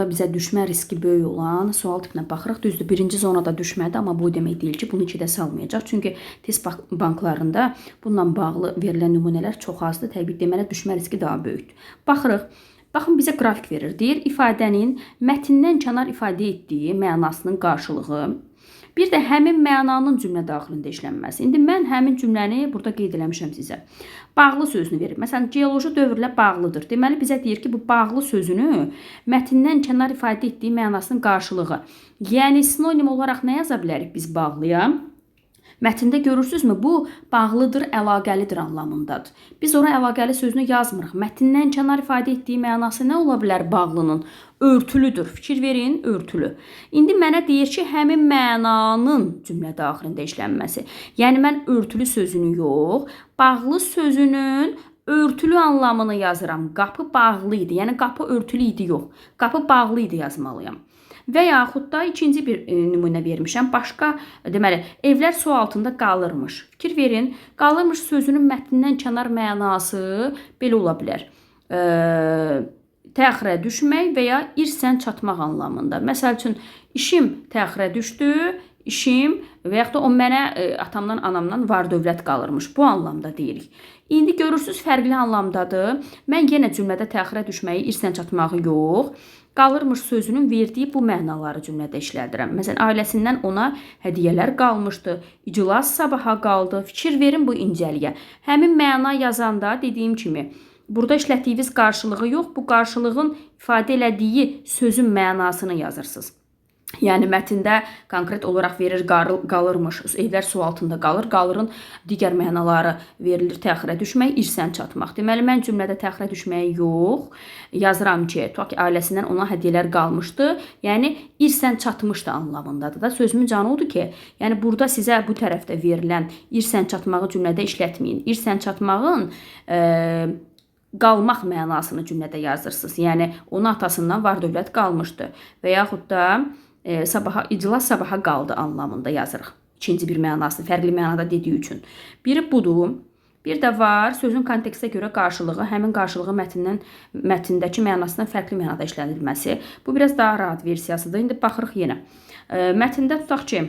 Bizə düşmə riski böyük olan sual tipinə baxırıq. Düzdür, birinci zonada düşmədi, amma bu demək deyil ki, bunu ikidə salmayacaq. Çünki test banklarında bununla bağlı verilən nümunələr çox azdır. Təbii deməli düşmə riski daha böyükdür. Baxırıq. Baxın, bizə qrafik verir. Deyir, ifadənin mətndən kənar ifadə etdiyi mənasının qarşılığı, bir də həmin mənanın cümlə daxilində işlənməsi. İndi mən həmin cümləni burada qeyd eləmişəm sizə. Bağlı sözünü verir. Məsələn, geoloji dövrlə bağlıdır. Deməli, bizə deyir ki, bu bağlı sözünü mətndən kənar ifadə etdiyi mənasının qarşılığı. Yəni, sinonim olaraq nə yaza bilərik biz bağlıya? Mətndə görürsünüzmü? Bu bağlıdır, əlaqəlidir anlamındadır. Biz ora əlaqəli sözünü yazmırıq. Mətndən kənar ifadə etdiyi mənası nə ola bilər bağlının? Örtülüdür. Fikir verin, örtülü. İndi mənə deyir ki, həmin mənanın cümlə daxilində işlənməsi. Yəni mən örtülü sözünü yox, bağlı sözünün örtülü anlamını yazıram. Qapı bağlı idi. Yəni qapı örtülü idi yox. Qapı bağlı idi yazmalıyam. Və yaxud da ikinci bir nümunə vermişəm. Başqa, deməli, evlər su altında qalırmış. Fikir verin, qalırmış sözünün mətndən kənar mənası belə ola bilər. Təxirə düşmək və ya irsən çatmaq anlamında. Məsəl üçün, işim təxirə düşdü, işim və yaxud da o mənə atamdan, anamdan var dövlət qalırmış. Bu anlamda deyirik. İndi görürsünüz, fərqli anlamdadır. Mən yenə cümlədə təxirə düşməyi, irsən çatmağı yox, qalırmış sözünün verdiyi bu mənaları cümlədə işlədirəm. Məsələn, ailəsindən ona hədiyyələr qalmışdı, iclas sabaha qaldı. Fikir verin bu incəliyə. Həmin məna yazanda dediyim kimi, burada işlətdiyiniz qarşılığı yox, bu qarşılığın ifadə elədiyi sözün mənasını yazırsınız. Yəni mətndə konkret olaraq verir qalırmış, evlər su altında qalır, qalırın digər mənaları verilir, təxirə düşmək, irsən çatmaq. Deməli, mən cümlədə təxirə düşməyi yox, yazıram ki, tutaq ki, ailəsindən ona hədiyyələr qalmışdı, yəni irsən çatmışdı anlamındadır da. Sözümün canı odur ki, yəni burada sizə bu tərəfdə verilən irsən çatmağı cümlədə işlətməyin. İrsən çatmağın qalmaq mənasını cümlədə yazırsınız. Yəni onun atasından var dövlət qalmışdı və yaxud da sabaha, iclas sabaha qaldı anlamında yazırıq. İkinci bir mənasını, fərqli mənada dediyi üçün. Biri budur. Bir də var sözün kontekstə görə qarşılığı, həmin qarşılığı mətndəki mənasından fərqli mənada işlənilməsi. Bu biraz daha rahat versiyasıdır. İndi baxırıq yenə. Mətndə tutaq ki,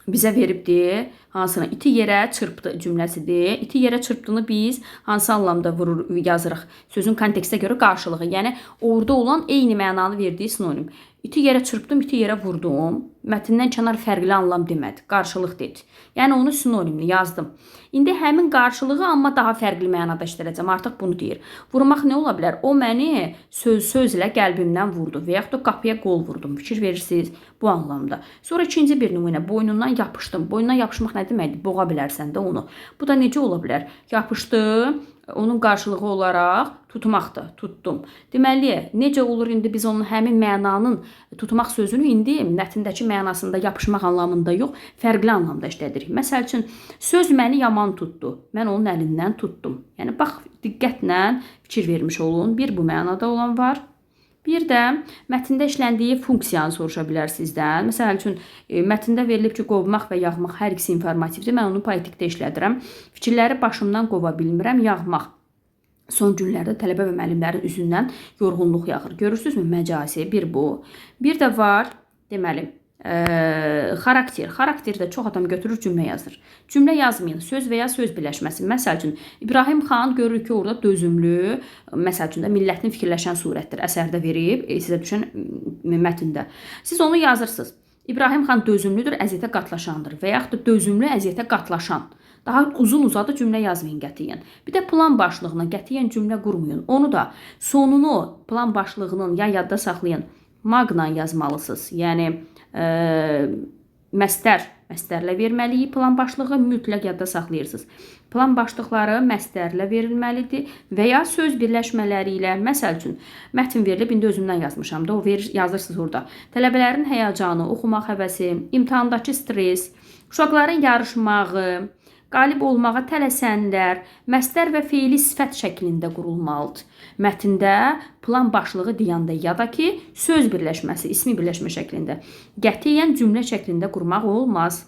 bizə veribdir hansını? İti yerə çırpdı cümləsidir. İti yerə çırpdığını biz hansı anlamda vurur, yazırıq? Sözün kontekstə görə qarşılığı, yəni orada olan eyni mənanı verdiyi sinonim. İti yerə çırpdım, iti yerə vurdum. Mətndən kənar fərqli anlam demədi, qarşılıq dedi. Yəni onu sinonimli yazdım. İndi həmin qarşılığı amma daha fərqli mənada işlədəcəm. Artıq bunu deyir. Vurmaq nə ola bilər? O məni sözlə qəlbimdən vurdu və yaxud da qapıya qol vurdum. Fikir verirsiniz bu anlamda. Sonra ikinci bir nümunə, boynundan yapışdım. Boynundan yapışmaq nə deməkdir? Boğa bilərsən də onu. Bu da necə ola bilər? Yapışdı, onun qarşılığı olaraq tutmaqdır, tutdum. Deməli, necə olur indi biz onun həmin mənanın tutmaq sözünü indi mətndəki mənasında yapışmaq anlamında yox, fərqli anlamda işlədirik. Məsəl üçün, söz məni yaman tutdu, mən onun əlindən tutdum. Yəni, bax, diqqətlə fikir vermiş olun. Bir bu mənada olan var. Bir də mətndə işləndiyi funksiyanı soruşa bilər sizdən. Məsəl üçün, mətndə verilib ki, qovmaq və yağmaq hər ikisi informativdir. Mən onu poetikdə işlədirəm. Fikirləri başımdan qova bilmirəm, yağmaq. Son günlərdə tələbə və müəllimlərin üzündən yorğunluq yağır. Görürsünüzmü? Məcazi bir bu. Bir də var, deməli, xarakter. Xarakterdə çox adam götürür, cümlə yazır. Cümlə yazmayın, söz və ya söz birləşməsi. Məsəl üçün, İbrahim xan görür ki, orada dözümlü, məsəl üçün də millətini fikirləşən surətdir. Əsərdə verib, sizə düşən mətndə. Siz onu yazırsınız. İbrahim xan dözümlüdür, əziyyətə qatlaşandır və yaxud da dözümlü, əziyyətə qatlaşan. Daha uzun uzadı cümlə yazmayın qətiyyən. Bir də plan başlığına qətiyyən cümlə qurmayın. Onu da sonunu plan başlığının ya yadda saxlayın, maqla yazmalısınız. Yəni, məstərlə verməliyik plan başlığı, mütləq yadda saxlayırsınız. Plan başlıqları məstərlə verilməlidir və ya söz birləşmələri ilə. Məsəl üçün, mətn verilib, indi özümdən yazmışam da, o verir, yazırsınız orada. Tələbələrin həyəcanı, oxumaq həvəsi, imtahandakı stres, uşaqların yarışmağı, qalib olmağa tələsənlər, məstər və feili sifət şəklində qurulmalıdır. Mətndə plan başlığı deyəndə ya da ki, söz birləşməsi, ismi birləşmə şəklində, qətiyyən cümlə şəklində qurmaq olmaz.